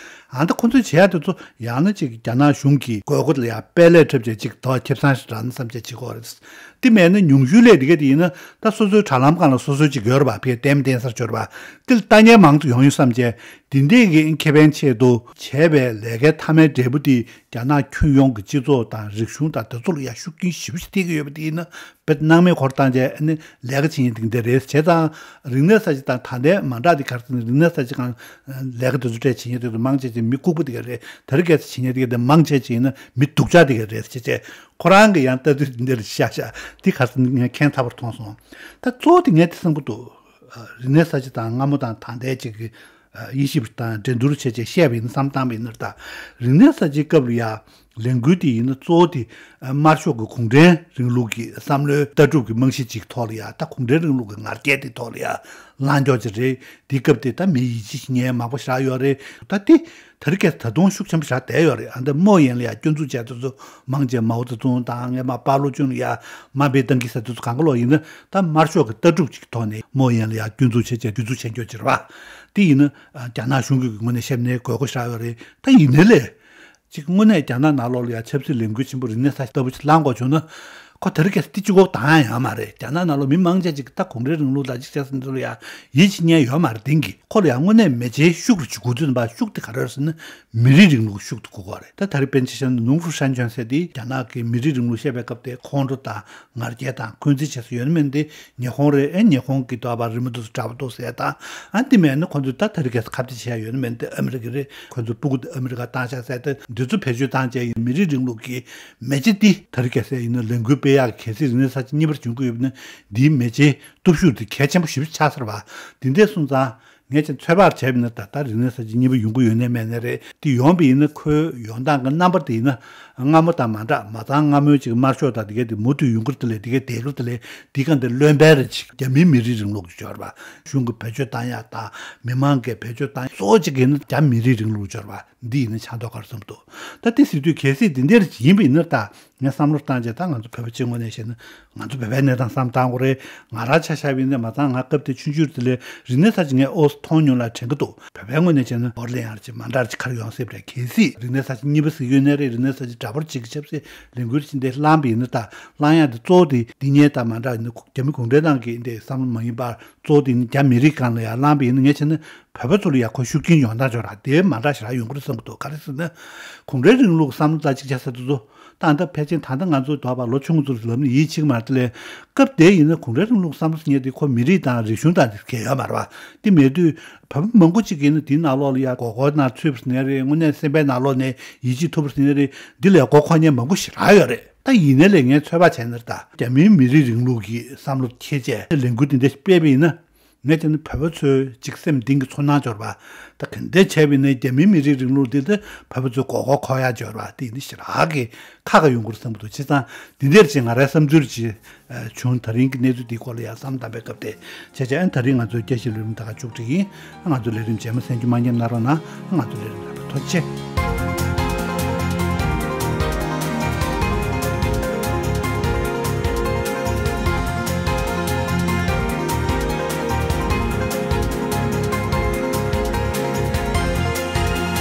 ཨ་འདྲ་ཁོ་ཚོས་བྱེད་ཡག་དེ་ཚོ་ཡང་ན་ཅིག་རྒྱ་ནག་གཞུང་གི་དགོས་མཁོ་ལ་ཡ་དཔལ་ལས་འཁྲབ་བྱས་ཅིག་ད་ཁེ་བཟང་ཞིག་རག་ན་བསམ་བྱས་བྱེད་ཀྱི་ཡོད་རེད། དེ་མེད་ན་ཉུང་ཤོས་ལས་དེ་ག་དེ་ཡིན་ན་ད་སོ་སོའི་དྲ་ལམ་སྒང་ལ་སོ་སོའི་ཅིག་ཡོད་རེད་པ། ཕ་གིར་ལྟད་མོ་བལྟས་ས་ཅིག་ཡོད་རེད་པ། དེ་ལ་ལྟ་མཁན་མང་དུ་ཡོང་ཡོང་བསམ་བྱས། དེ་འདྲས་ཀྱི་ཁེ་ཕན་ཆེད་དུ་བྱས་པའི་ལས་ཀའི་མཐའ་མའི་འབྲས་བུ་དེ་རྒྱ་ནག་ཁྱོན་ཡོངས་ཀྱི་སྤྱི་ཚོགས་དང་རིག་གཞུང་དང་དེ་ཚོ་ལ་ཡ་ཤུགས་རྐྱེན་ཞེ་པོ་ཞིག་ཐེབས་ཀྱི་ཡོད་པ་དེ་ཡིན་ན་དཔེ་སྣང་མེད་ཁོ་རང་བཏང་བྱས་ཨ་ནི་ལས་ཀ་བྱེད་མཁན་དེ་འདྲ་རེད། བྱས་ཙང་རིག་གནས་གསར་བརྗེ་དང་ད་ལྟའི་མ་འདྲ་དེ་ག་རེ་ཟེར་ན། རིག་གནས་གསར་བརྗེ་སྒང་ལས་ཀ་དེ་ཚོ་སྤྲད་བྱེད་མཁན་དེ་ཚོ་མང་ཆེ་ཆེ་མི་ལྐུགས་པ་དེ་ག་རེད། ད་རེས་ག་ཚོད་བྱེད་མཁན་དེ་ག་དེ་མང་ཆེ་ཆེ་ཡིན་ན་མི་སྡུག་ཅག་དེ་ག་རེད་ཟེར་བྱས། ཁོ་རང་གི་ཡང་ལྟ་ཚུལ་འདི་འདྲ་ཤག་ཤག་དེ་ག་ཚོད་ངས་ཁྱད་མཚར་པོར་མཐོང་སོང་། ད་གཙོ་བོ་དེ་ངས་དེ་བསམ་གྱི་འདུག་རིག་གནས་གསར་བརྗེ་དང་སྔ་མོ་དང་ད་ལྟའི་ཅིག་གི་དབྱེ་ཞིབ་དང་འགྲན་བསྡུར་བྱས་བྱས་བཤད་པ་ཡིན་ན། བསམ་བཏང་བ་ཡིན་ན། ད་རིག་གནས་གསར་བརྗེའི་སྐབས་ལ་ཡ་ལས་འགུལ་དེ་ཡིན་ན་གཙོ་བོ་དེ་དམར་ཤོག་གི་གུང་ཁྲན་རིང་ལུགས་ཀྱི་བསམ་བློའི་ལྟ་གྲུབ་ཀྱི་རྨང་གཞི་ཅིག་ཐོག་ལ་ཡ། ད་གུང་ཁྲན་རིང་ལུགས་ཀྱི་ང་རྒྱལ་དེ་ཐོག་ལ་ཡ་ལངས་ཀྱོག་ཅིག་རེད། དེའི་སྐབས་དེ་ད་མི་ཡིད་ཆེས་བྱེད་མཁན་མང་པོ་ཞིག་རག་ཡོད་རེད། ད་དེ་ད་རེས་ཀྱི་ད་དུང་ཤུགས་ཆེན་པོ་ཞིག་རག་བསྡད་ཡོད་རེད། ཨ་ད་སྨོ་ཡན་ལ་ཡ་སྐྱོན་འཛུགས་བྱས་དེ་ཚོ་མང་ཆེ་མའོ་ཙེ་ཏུང་དང་སྔོན་མ་པར་ལོ་ཅུན་ལ་ཡ་དམའ་འབེབས་གཏང་གི་ས་དེ་ཚོ་གང་ག་ལོག་ཡིན་ན་ད་དམར་ཤོག་གི་ལྟ་གྲུབ་ཅིག་གི་ཐོག་ནས་སྨོ་ཡན་ལ་ཡ་སྐྱོན་འཛུགས་བྱས་བྱས་དུས་ཚོད་བྱས་འགྱོག་ཅིག་རེད་བ། དེ་ཡིན་ན་རྒྱ་ནག་གཞུང་གི་ངོས་ནས་བཤད་ན་དགོས་མཁོ་ཞིག་རག་ཡོད་རེད། ད་ཡིན་ནའི་ལས་ཅིག་དངོས་གནས་རྒྱ་ནག་ནང་ལོགས་ལ་ཡ་ཆབ་སྲིད་ལས་འགུལ་ཆེན་པོ་རིག་གནས་གསར་བརྗེ་ལྟ་བུ་ཅིག་ལངས་དགོས་བྱུང་ན། ཁོ་དེ་རིང་ཁ་སང་དེ་གཅིག་པོ་བཏང་ཡ་ཡོད་མ་རེད། རྒྱ་ནག་ནང་ལོགས་མི་མང་ཆེ་ཅིག་ད་གུང་ཁྲན་རིང་ལུགས་ལ་ཅིག་བྱས་ཟིན་དུས་ལ་ཡ་ཡིད་ཆེས་མཁན་ཡོད་མ་རེད། དེང་གི་ཁོ་ལ་ཡ་དངོས་གནས་མེ་ལྕེའི་ཤུགས་རུ་ཅིག་དགོས་དུས་ཙམ་པ་ཤུགས་དེ་ག་རེ་རེད་ཟེར་ན་མི་རིགས་རིང་ལུགས་ཤུགས་དེ་དགོས་ཀྱི་རེད། ད་ད་རེས་པཎ་ཆེན་བཤད་ན་ནུང་ཧྥུ་ཧྲན་ཆོན་ཟེར་དེ་རྒྱ་ནག་གི་མི་རིགས་རིང་ལུགས་བཤད་པའི་སྐབས་དེ་ཁོང་ཁྲོ་དང་ང་རྒྱལ་དང་འཁོན་འཛིན་བྱས་སུ་ཡོད་ནི་མིན་ཏེ། ཉི་ཧོང་རེད། ཨེ་ཉི་ཧོང་གི་འདོད་པ་རི་མོ་དེ་ཚོ་འདྲ་པོ་འདུག་ཟེར་དང་། ཨ་འདི་མེད་ན་ཁོང་ཚོས་ད་ད་རེས་ཁ་སང་ཁ་གཏད་བྱས་ཡོད་ནི་མིན་ཏེ། ཨ་མི་རི་ཀ་རེད། ཁོང་ཚོའི་སྤུ་གུ་དེ་ཨ་མི་རི་ཀ་བཏང་ཤག་ཟེར་ཏེ་འདི་ཚོ་བེད་སྤྱོད་བཏང་བྱས་ཡིན། མི་རིགས་རིང་ལུགས་ཀྱི་མེ་ལྕེ་འདི་ད་རེས་ཁ་སང་ཡིན་ན་ལས་འགུལ་སྤེལ་ཡག་གལ་སྲིད་རིག་གནས་གསར་བརྗེ་གཉིས་པ་འབྱུང་གི་ཡོད་པ་ན་འདིའི་མེ་ལྕེའི་སྟོབས་ཤུགས་དེ་གལ་ཆེན་པོ་ཞེ་པོ་ཆགས་ཚར་བ། འདི་འདྲས་སོང་ཙང་། ངས་ཀྱང་ཚོད་དཔག་བྱས་པ་ཡིན་ན་ད་ལྟ་རིག་གནས་གསར་བརྗེ་གཉིས་པ་ཡོང་གི་ཡོད་ནའི་མེད་ནའི་རེད། དེ་ཡོང་པ་ཡིན་ན་ཁོའི་ཡོང་སྟངས་ཀྱི་རྣམ་པ་དེ་ཡིན་ན་སྔ་མོ་དང་མ་འདྲ། མ་ཚང་སྔ་མོའི་ཅིག་དམར་ཤོག་དང་དེ་གས་དེ་མུ་མཐུད་ཡོང་གི་རེད་དེ་ལས། དེ་གས་བསྡད་ཀྱི་རེད་དེ་ལས། དེའི་སྒང་དེ་རློན་པའི་རེ་ཅིག་རྒྱ་མིའི་མི་རིགས་རིང་ལུགས་ཀྱི་སྦྱོར་བ་གཞུང་གི་བེད་སྤྱོད་བཏང་ཡག་དང་མི་མང་གིས་བེད་སྤྱོད་བཏང་ཡག་གཙོ་བོ་གཅིག་ཡིན་ན་རྒྱ་མི་རིགས་རིང་ལུགས་སྦྱོར་བ་འདི་ཡིན་ན་ཆགས་མདོག་ཁ་པོ་བསམ་འདུག་ད་དེ་ཟེར་དུས་གལ་སྲིད་འདི་འདྲ་ཡིན་པ་ཡིན་ན་ད། ངས་བསམ་བློ་བཏང་རྗེས་ད་ང་ཚོ་བོད་པ་སྤྱི་དངོས་གནས་བཤད་ན་ང་ཚོ་བོད་པའི་གནས་སྟངས་བསམ་བཏང་དགོས་རེད། ང་རང་ཆ་བཞག་པ་ཡིན་ན་མ་ཚང་ང་སྐབས་དེ་ཆུང་ཆུང་དེ་ལས་རིག་གནས་གསར་བརྗེ་ངས་ཨོ་མཐོང་མྱོང་ལ་དྲན་གྱི་འདུག་བོད་པའི་ངོས་ནས་བྱས་ན་ཨོ་ལེ་ཡང་ཅིག་མ་འདྲ་ཅིག་ག་རེ་ཡོང་སྲིད་པ་རེད། གལ་སྲིད་རིག་གནས་གསར་བརྗེ་གཉིས་པ་ཟེར་གྱི་ཡོད་ནའི་རེད། རིག་གནས་གསར་བརྗེ་འདྲ་པོ་ཅིག་གི་ཆབ་སྲིད་ལས་འགུལ་ཅིག་འདི་བསླངས་པ་ཡིན་ན། ད་བསླངས་ཡག་འདི་གཙོ་བོ་དེ་འདི་གཉིས་དང་མ་འདྲ་ཡིན་ན་རྒྱ་མི་གུང་ཁྲན་ཏང་གི་འདི་བསམ་བློ་མ་ཡིན་པར་གཙོ་བོ་དེ་ནི་རྒྱ་མི་རིགས་སྒང་ལ་ཡར་བསླངས་པ་ཡིན་ན། ངས་བྱས་ན་བོད་པ་ཚོ་ལ་ཡང་ཁོ་ཤུགས་རྐྱེན་ཡོང་སྟངས་ཅིག་ར་དེ་མ་འདྲ་ཞིག་ར་ཡོང་གི་རེད་བསམ་གྱི་འདུག་ག་རེ་ཟེར་ན། གུང་ཁྲན་རིང་ལུགས་བསམ་བློ་ལ་གཅིག་ཆ་ཟེར་དུས་ཚོ། ད་ལྟ་ཕལ་ཆེར་ད་ལྟ་ང་ཚོ་དོགས་པ་ལོ་ཆུང་ངུ་ཚོར་ལབ་ན་ཡིད་ཆེས་ཀྱི་མ་རེད། དེ་ལས་སྐབས་དེ་ཡིན་ན་གུང་ཁྲན་རིང་ལུགས་བསམ་བློ་ཟེར་མཁན་དེ་ཁོ་མི་རིགས་དང་རིག་གཞུང་དང་དེ་གས་ཡོད་མ་རེད་བ། དེ་མེད་དུས་བོད་པ་མང་པོ་ཅིག་གིས་ནི་དེའི་ནང་ལོགས་ལ་ཡ་མགོ་སྐོར་ནང་ཚུད་པ་ཟེར་ནའི་རེད། དངོས་གནས་སེམས་པའི་ནང་ལོགས་ནས་ཡིད་ཆེས་ཐུབ་པ་ཟེར་ནའི་རེད། འདི་ལས་མགོ་འཁོར་མཁན་མང་པོ་ཞིག་རག་ཡོད་རེད། ད་ཡིན་ནའི་ལས་ངས་ཚོད་དཔག་བྱས་ན་ད་རྒྱ་མིའི་མི་རིགས་རིང་ལུགས་ཀྱི་བསམ་བློ་འཁྱེར་བྱས་ལས་འགུལ་དེ་འདྲ་སྤེལ་བ་ཡིན་ན། ངས་བལྟས་ན་བོད་པ་ཚོའི་ཅིག་སེམས་གཏིང་གི་ཚོར་སྣང་འབྱོར་བ། ད་ག་འདྲ་བྱས་པ་ཡིན་ན་རྒྱ་མིའི་མི་རིགས་རིང་ལུགས་འདི་ད་བོད་པ་ཚོའི་མགོ་སྐོར་འཁོར་ཡག་འབྱོར་བ་དེ་ཡིན་ན་ཞེ་དྲག་གི་ཁག་ཁག་ཡོང་གི་རེད་བསམ་གྱི་འདུག་བྱས་ཙང་འདི་འདྲ་ཅིག་ང་རའི་བསམ་ཚུལ་ཅིག་ཨ། བྱུང་། ད་རིང་གི་གནས་ཚུལ་འདིའི་སྐོར་ལ་ཡང་བསམ་བློ་བཏང་པའི་སྐབས་དེ་བྱས་བྱས། ཨ། ད་རིང་ང་ཚོའི་བརྒྱ་བཞི་ལས་རིམ་ད་ག་མཇུག་སྒྲིལ་ཡིན། ང་ཚོའི་ལས་རིམ་རྗེས་མ་གསན་རྒྱུ་མ་བསྙེལ་གནང་རོགས་གནང་། ང་ཚོའི་ལས་རིམ་རྣམ་པ་ཐུགས་རྗེ་ཆེ།